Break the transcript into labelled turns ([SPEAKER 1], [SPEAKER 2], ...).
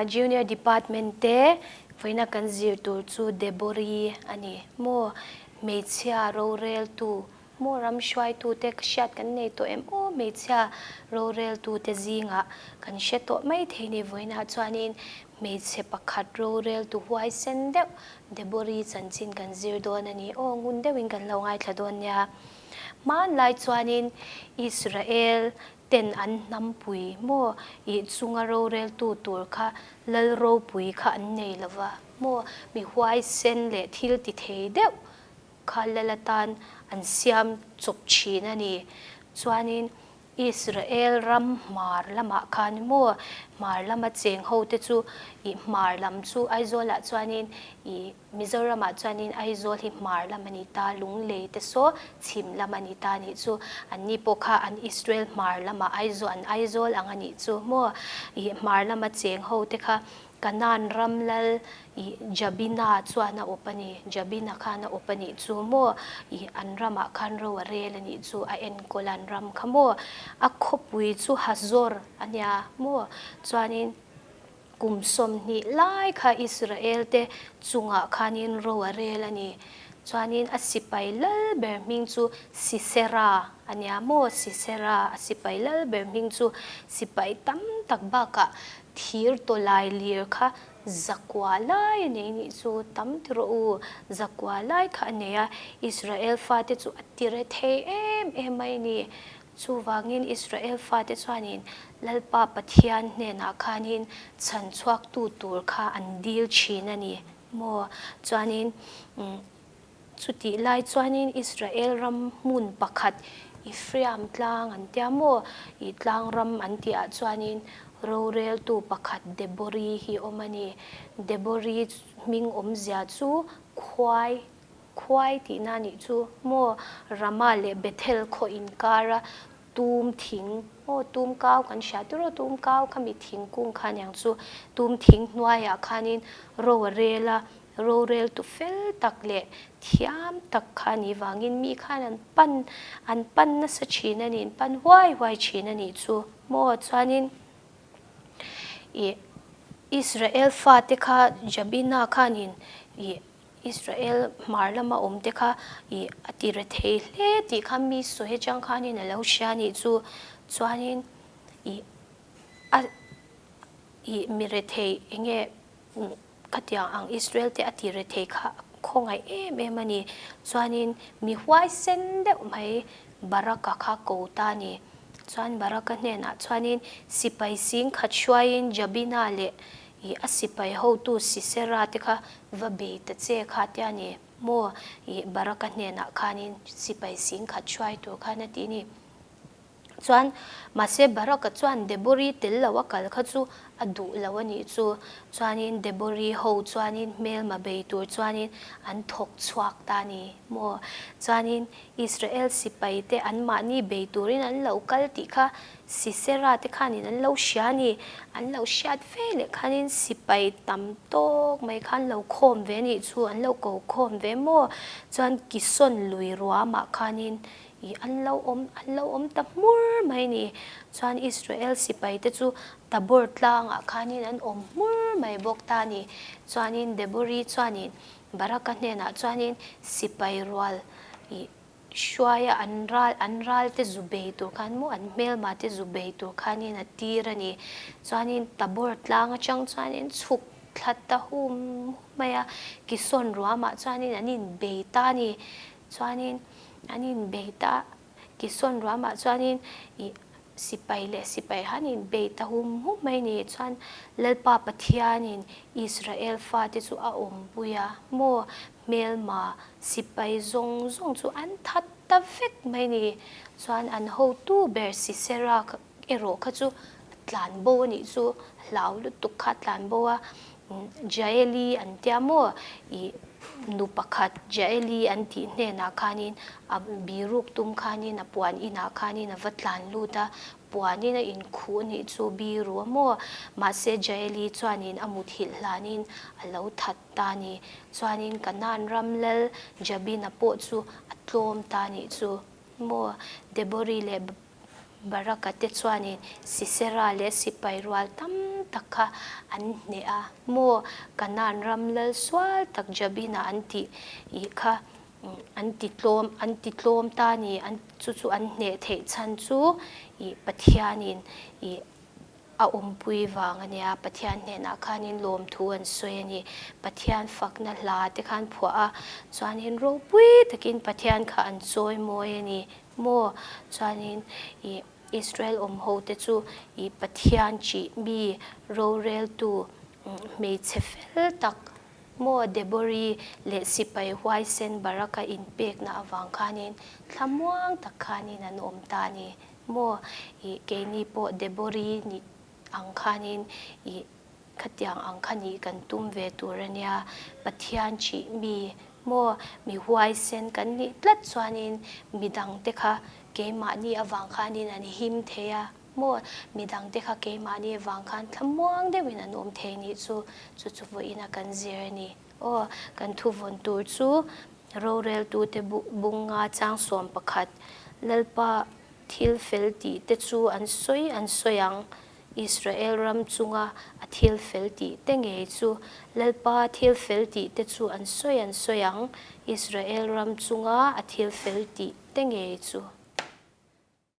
[SPEAKER 1] Junior Department te vawiina kan zir tur chu Debori a ni maw? Hmeichhia roreltu maw ram hruaitute ka hriat kan nei tawh em aw? Hmeichhia roreltute zingah kan hre tawh mai thei ni vawiinah chuanin hmeichhe pakhat roreltu huaisen deuh Debori chanchin kan zir dawn a ni aw, ngun deuhin kan lo ngaithla dawn nia. Hmanlai chuanin Israel ten an hnampui maw ih chunga roreltu tur kha lal ropui kha an nei lo va maw, mi huaisen leh thil ti thei deuh kha lal atan an siam chawp thin a ni. Chuanin Israel ram hmar lamah khan maw hmar lama cheng ho te chu ih hmar lam chu Aizawlah chuanin ih Mizoramah chuanin Aizawl hi hmar lam a ni ta, Lunglei te saw chhim lam a ni ta nih chu. Anni pawh kha an Israel hmar lamah Aizawl an Aizawl ang a nih chu maw? Ih hmar lama cheng ho te kha Kanaan ram lal ih Jabina chuan a awp a ni, Jabina khan a awp a nih chu maw? Ih an ramah khan ro a rel a nih chu, a enkawl an ram kha maw? A khawpui chu Hazor a nia maw? Chuanin. Kum 20 lai kha Israel-te chungah khanin ro a rel a ni. Chuanin a sipai lal ber hming chu Sisera a nia maw? Sisera, a sipai lal ber hming chu sipai tam tak bakah thir tawlai lir kha zakua lai a nei nih chu tam ti rawh u, zakua lai kha a nei a, Israel fate chu a tire thei em em mai a ni. Chuvangin Israel fate chuanin Lalpa Pathian hnenah khanin chhan chhuaktu tur kha an dil thin a ni maw? Chuanin chutih lai chuanin Israel ram hmun pakhat Ephraim tlang an tia maw? Ih tlang ram an tihah chuanin roreltu pakhat Debori hi awm a ni. Debori hming awmzia chu khuai Khuai tihna nih chu maw Rama leh Bethel khaw inkara tum thing maw tum kau kan hria tiraw tum kau khami thingkung kha aniang chu tum thing hnuaiah khanin ro a rel a, rorel tu fel tak leh thiam tak kha a nih vangin mi khan an pan an pan nasa thin a ni an pan huai huai thin a nih chu maw chuanin ih Israel fate kha Jabina khanin ih Israel hmar lama awm te kha ih a ti re thei hle tih kha mi sawi atang khanin a lo hria anih chu. Chuanin ih a ih mi rethei eng nge khatiang ang Israel te a ti re thei kha a khawngaih em em a ni. Chuanin mi huaisen deuh mai Baraka kha ko ta a ni. Chuan Baraka hnenah chuanin sipai sing khat hruaiin Jabina leh Ih, a sipai hotu Sisera te kha va bei ta che kha tia ni maw? Ih, Baraka hnenah khanin sipai singkhat hruai tur khan a ti ni. Chuan, mahse Baraka chuan Debori tel lo a kal kha chu a duh lo a nih chu. Chuanin Debori ho chuanin hmelma bei tur chuanin an thawk chhuak ta ni maw? Chuanin Israel sipai te anmahni bei turin an lo kal tih kha Sisera te khanin an lo hria a ni. An lo hriat ve leh khanin sipai tam tawk mai kha an lo khawm ve a nih chu, an lo ko khawm ve maw? Chuan Kison lui ruamah khanin ih an lo awm, an lo awm ta hmur mai a ni. Chuan Israel sipai te chu Tabor tlangah khanin an awm hmur mai bawk ta a ni. Chuanin Debori chuanin Baraka hnenah chuanin sipai rual ih Hruaia an ral an ral te zu bei tur khan maw an hmelma te zu bei tur khanin a tir a ni. Chuanin Tabor tlang atang chuanin chhuk thla ta hum hum mai a, Kison ruamah chuanin an inbei ta a ni. Chuanin an inbei ta Kison ruamah chuanin ih sipai leh sipai han inbei ta hum hum mai ni. Chuan Lalpa Pathianin Israel fate chu a awmpui a maw Hmelma sipai zawng zawng chu an that ta vek mai ni. Chuan an hotu ber Sisera erawh kha chu a tlan bo a nih chu, hlau lutuk kha a tlan bo a. Jaeli an tia maw? Ih nu pakhat Jaeli an tih hnenah khanin a biruk tum khanin a puan inah khanin a va tlan lut a, puanin a inkhuh a nih chu biru a maw? Mahse Jaeli chuanin a muthilh hlanin a lo that. Ta ni. Chuanin Kanaan ram lal Jabina pawh chu a tlawm ta nih chu maw? Debori leh Baraka te chuanin Sisera leh sipai rual tam tak. tak kha an hneh a maw? Kanaan ram lal sual tak Jabina an tih ih kha an ti tlawm an ti tlawm ta ni an chu chu an hneh theih chhan chu ih Pathianin ih a awmpui vang a nia, Pathian hnenah khanin lawmthu an sawi a ni. Pathian fakna hla te khan phuah a, chuanin ropui takin Pathian kha an chawi mawi a ni maw? Chuanin ih Israel awm ho te chu ih Pathian chih mi roreltu hmeichhe fel tak maw Debori leh sipai huaisen Baraka inpekna avang khanin thlamuang tak khanin an awm ta a ni. Maw ih keini pawh Debori nih ang khanin ih khatiang ang kha nih kan tum ve tur a nia, Pathian chih mi maw mi huaisen kan nih tlat chuanin midangte kha keimahni avang khanin an him thei a maw, midangte kha keimahni avang khan thlamuang deuhin an awm thei nih chu, chu chu vawiin a kan zir a ni. Aw, kan thuvawn tur chu roreltute bunga chang 11, Lalpa thil fel tih te chu an sawi an sawi ang, Israel ram chunga a thil fel tih te ngei chu, Lalpa thil fel tih te chu an sawi an sawi ang, Israel ram chunga a thil fel tih te ngei chu.